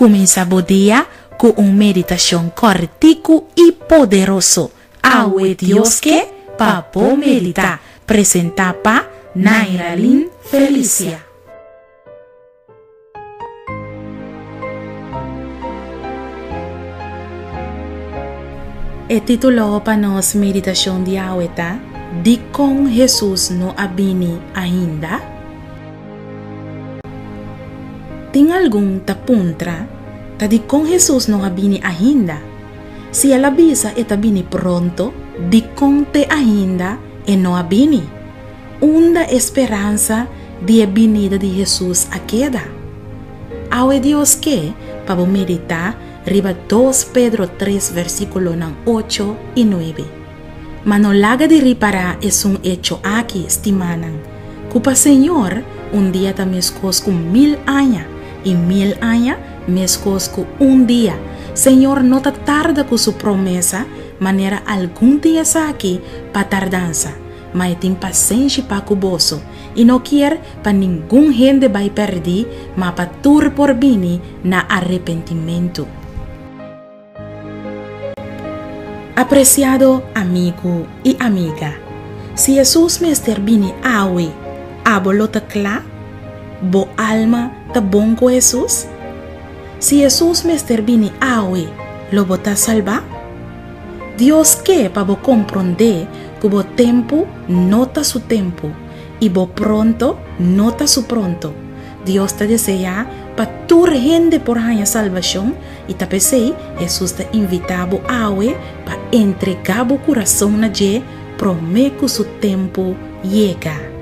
Kuminsá bo dia ku un meditashon kòrtiku i poderoso. Awe Dios ke pa bo meditá. Presentá pa Nairalyn Felicia. E título pa nos meditashon di awe ta, Dikon Hesus No A Bini Ainda? Tin algun ta puntra, Ta dikon Hesus no a bini ainda? Si el a bisa e ta bini pronto, dikon te ainda e no a bini? Unda e speransa di e binida di Hesus a keda? Awe Dios ke pa bo meditá riba dos Pedro tres versíkulonan ocho i nuebe. Ma no laga di ripará esun echo aki, stimánan, ku pa Señor un dia ta meskos ku mil aña, i mil aña meskos ku un dia. Señor no ta tarda ku su promesa manera algun tin esaki pa tardansa, ma e tin pasenshi pa ku boso, i no kier pa ningun hende bai pèrdí, ma pa tur por bini na arepentimentu. Apresiado amigu i amiga, si Hesus mester bini awe, abo lo ta kla? Bo alma ta bon ku Hesus? Si Hesus mester bini awe, lo bo ta salbá? Dios ke pa bo komprondé ku bo tempu no ta su tempu i bo pronto no ta su pronto. Dios ta deseá pa tur hende por haña salbashon I ta p'esei Hesus ta invitá bo awe pa entregá bo kurason na dje promé ku su tempu yega.